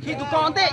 Khi tus ko ntej.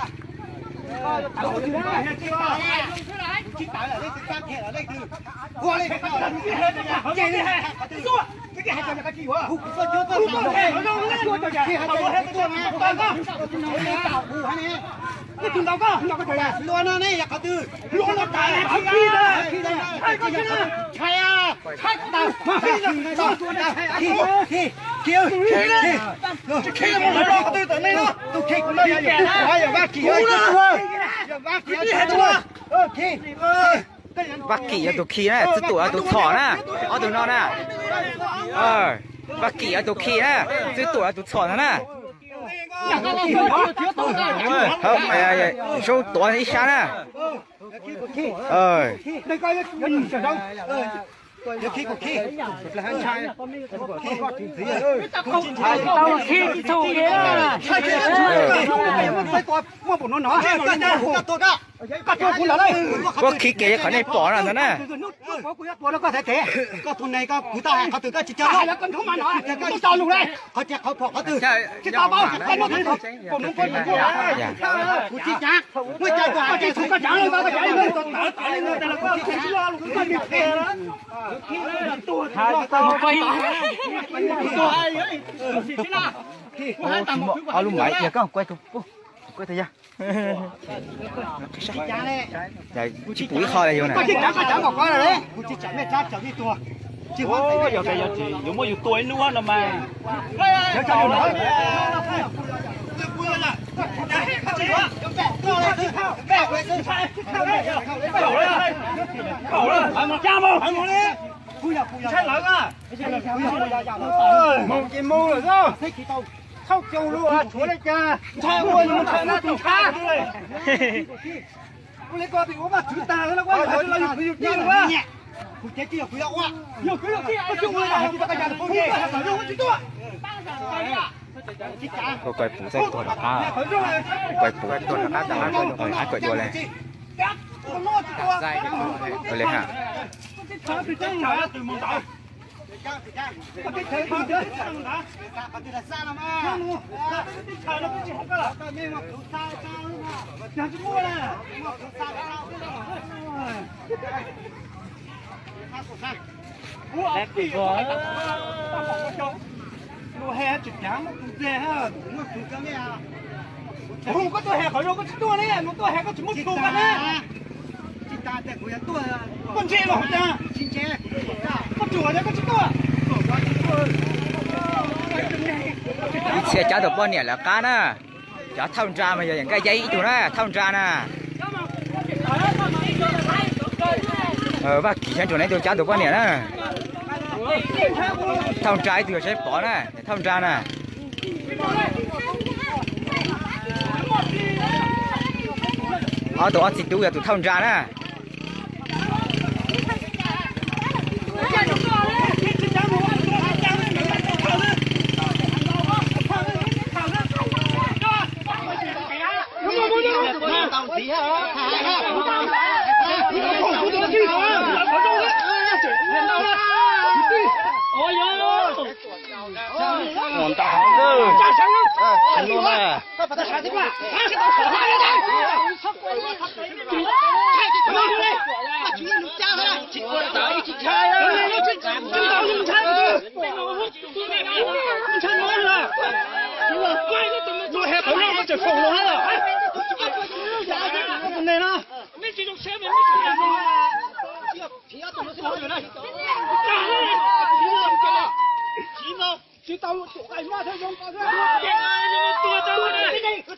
Vaj Kim yog tus khi na, Tswv Tuam yog tus txhom na, ob tug no na. Vaj Kim yog tus khi na, Tswv Tuam yog tus txhom ntag na. Zoo tuav ib sab na. Koj khi kiag qhov nej pom no ntag na. Ob lub maiv yog koj kuv kuv yog. Tsis pum ib qho li yus na. Yog tias yog tsis yuav muab yus tua ib hnub no mas. Mus ces mus lawm. Thauj caug lus tshuav li cas ntshai ua yus ntshai na tus ntshav. Ua li ko ua vaj tswv tag lawm, yus kwv yus tij lawm. Kuv cev tij yog kuv yuav ua, yog kuv yog tij ua tij ua li ko hais tias koj yam kuv tij tsis tuaj. Koj koj puv txaij tuag rov qab, koj puv tuag rov qab tag, koj kom dua li. Ua li ha. Hu koj tuaj hais qhov zoo koj tsis tuaj ne, mus tuaj hais koj tsis muab plhu koj ne. Koj ntse los hais tias, koj tsuas tias koj tsis tuaj. Ib txhia cab tus poj niam lawv qab na. Cov thauj nra mas yog Nkaj Yaib ib tug na, thauj nra na. Vaj Kim sab nraud ne tus cab tus poj niam na. Thauj nra ib tug yog Saib Pov na, thauj nra na. Ob tug ob txiv tub yog tus thauj nra na.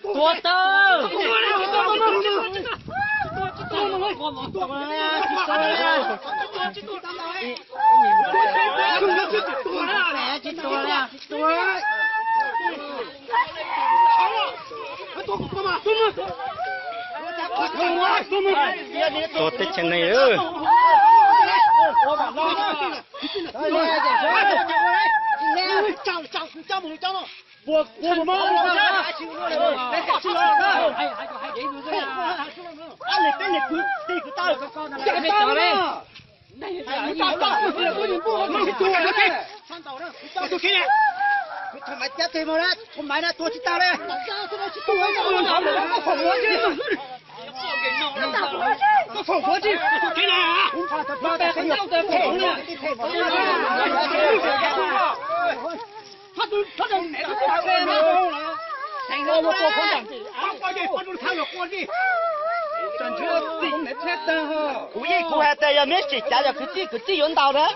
Tua tau. Tua teb chaws neeg. Kuv thov maiv cab teg mus na, kuv maiv na tua tsis tag li. Kuv yeej kuv hais tias yog neb tsis cav yog kwv tij, kwv tij yuav ntaus na.